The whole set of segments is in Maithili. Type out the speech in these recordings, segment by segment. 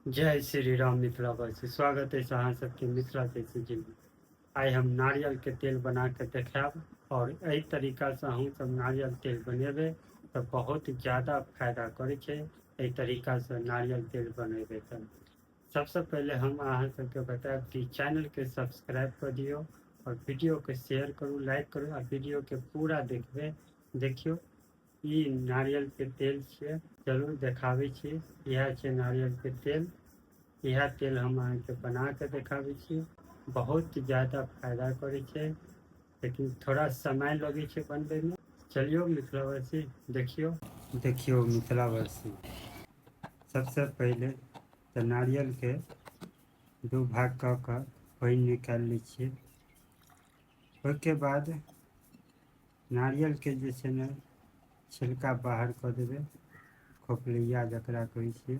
जय श्री राम मिथिलावासी, स्वागत अछि अहाँ सबके मिथिला देसी जी में। आइ हम नारियल के तेल बना के देखायब और एहि तरीका से अहूँ सब नारियल तेल बनेबै तऽ बहुत ज्यादा फायदा करै छै। एहि तरीका से नारियल तेल बनेबै तऽ सबसे पहिले हम अहाँ सबके बतायब कि चैनल के सब्सक्राइब कऽ दियौ और वीडियो के शेयर करू, लाइक करू आ वीडियो के पूरा देखबै। देखियौ, ई नारियल के तेल छियै, चलू देखाबै छी। इएह छै नारियल के तेल। इएह तेल हम अहाँके बना के देखाबै छी। बहुत ज्यादा फायदा करै छै, लेकिन थोड़ा समय लगै छै बनबैमे। चलियौ मिथिलावासी, देखियौ। देखियौ मिथिलावासी, सबसँ पहिले तऽ नारियलके दू भाग कऽ कऽ पानि निकालि लै छियै। ओहिके बाद नारियलके जे छै ने छिलका बाहर कऽ देबै, खोपलैया जकरा कहै छियै।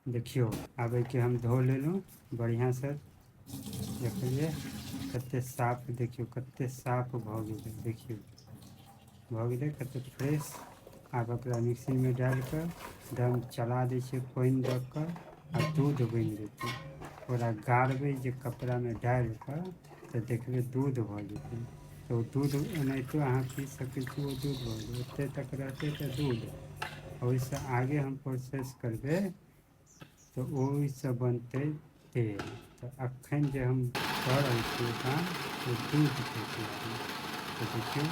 देखियौ, आब एहिके हम धो लेलहुँ बढ़िआँसँ। देखलियै कते साफ, देखियौ कते साफ भऽ गेलै। देखियौ भऽ गेलै कते फ्रेश। आब ओकरा मिक्सीमे डालि कऽ एकदम चला दै छियै पानि दऽ कऽ, आ दूध बनि जेतै। ओकरा गाड़बै जे कपड़ामे डालि कऽ तऽ देखबै दूध भऽ जेतै। तऽ ओ दूध एनाहितो अहाँ पी सकै छी। ओ दूध भऽ गेलै, ओतेक तक रहतै तऽ दूध। ओहिसँ आगे हम प्रोसेस करबै तऽ ओहिसँ बनतै तेल। तऽ एखन जे हम कऽ रहल छियै काम, ओ दूधके छै। तऽ देखियौ,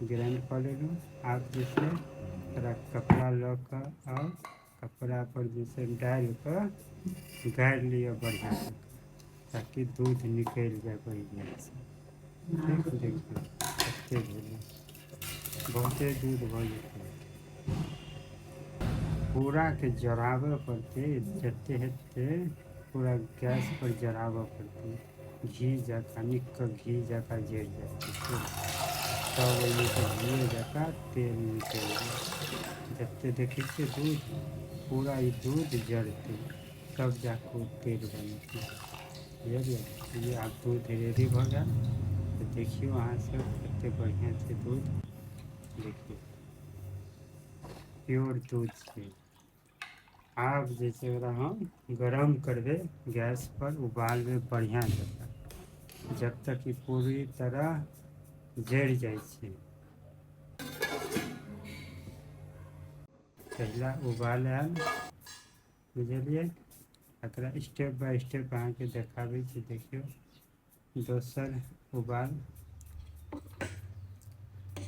ग्राइंड कऽ लेलहुँ। आब जे छै ओकरा कपड़ा लऽ कऽ आओर कपड़ापर जे छै डालि कऽ गाड़ि लिअ बढ़िआँसँ, ताकि दूध निकलि जाय बढ़िआँसँ। ठीक, देखियौ कतेक भेलै, बहुते दूध भऽ जेतै। पूराके जराबऽ पड़तै, जते हेतै पूरा गैस पर जराबऽ पड़तै। घी जकाँ नीक घी जकाँ जरि जेतै, तब ओहिमे से घीए जकाँ तेल निकलि जायत। जते देखै छियै दूध, पूरा ई दूध जरतै तब जाकऽ ओ तेल बनतै, बुझलियै? ई आब दूध रेडी भऽ गेल। तऽ देखियौ अहाँ सब कते बढ़िआँ छै दूध। देखियौ, प्योर दूध छै। आब जे छै ओकरा हम गरम करबै गैस पर, उबालबै बढ़िआँ जकाँ, जब तक ई पूरी तरह जरि जाइ छै। पहिला उबाल आयल, बुझलियै? एकरा स्टेप बाय स्टेप अहाँके देखाबै छी। देखियौ, दोसर उबाल।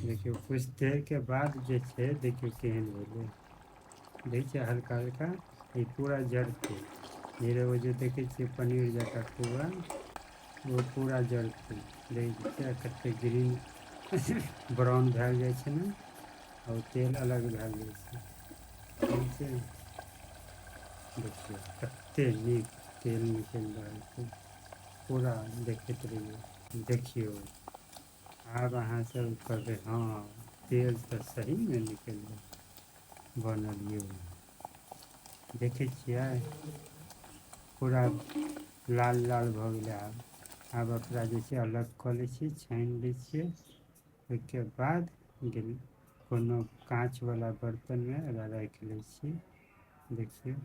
देखियौ, कुछ देरके बाद जे छै, देखियौ केहन भेलै। दै छै हल्का हल्का, ई पूरा जरतै धीरे। ओ जे देखै छियै पनीर जकाँ खोआ, ओ पूरा जरतै। देखै छियै कते ग्रीन ब्राउन भए जाइ छै ने, आ ओ तेल अलग भए जाइ छै। ठीक छै, देखियौ कते नीक तेल निकलि रहल छै, पूरा देखैत रहियौ। देखियौ, आब अहाँ सब कहबै, हँ, तेल तऽ सहीमे निकलि बनल यौ। देखै छियै, पूरा लाल लाल भऽ गेलै। आब आब ओकरा जे छै अलग कऽ लै छियै, छानि लै छियै। ओहिके बाद गेल कोनो काँचवला बर्तनमे ओकरा राखि लै छी। देखियौ,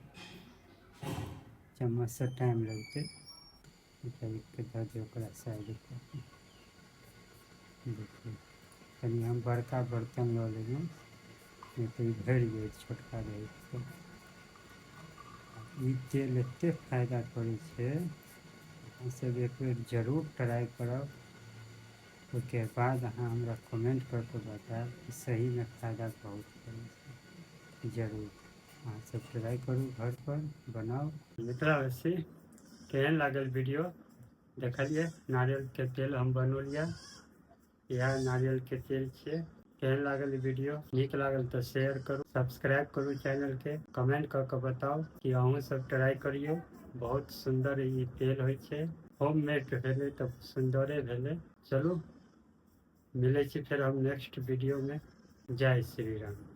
चम्मचसँ टाइम लगतै, के दऽ दियौ ओकरा साइड कऽ कऽ। देखियौ, कनि हम बड़का बर्तन लऽ लेलहुँ, नहि तऽ ई भरि जायत छोटका रहैत तऽ। ई तेल एतेक फायदा करै छै, अहाँसभ एक बेर जरूर ट्राइ करब। ओहिके बाद अहाँ हमरा कमेंट कऽ के बतायब कि सहीमे फायदा बहुत करै छै। जरूर अहाँसभ ट्राइ करू, घरपर बनाउ। मिथिलावासी, केहन लागल वीडियो? देखलियै, नारियलके तेल हम बनौलियै। इएह नारियलके तेल छियै। केहन लागल वीडियो? नीक लागल तऽ शेयर करू, सब्सक्राइब करू चैनलके, कमेंट कऽ कऽ बताउ कि अहूँ सब ट्राइ करियौ। बहुत सुन्दर ई तेल होइ छै। होममेड भेलै तऽ सुन्दरे भेलै। चलू, मिलै छी फेर हम नेक्स्ट वीडियोमे। जय श्री राम।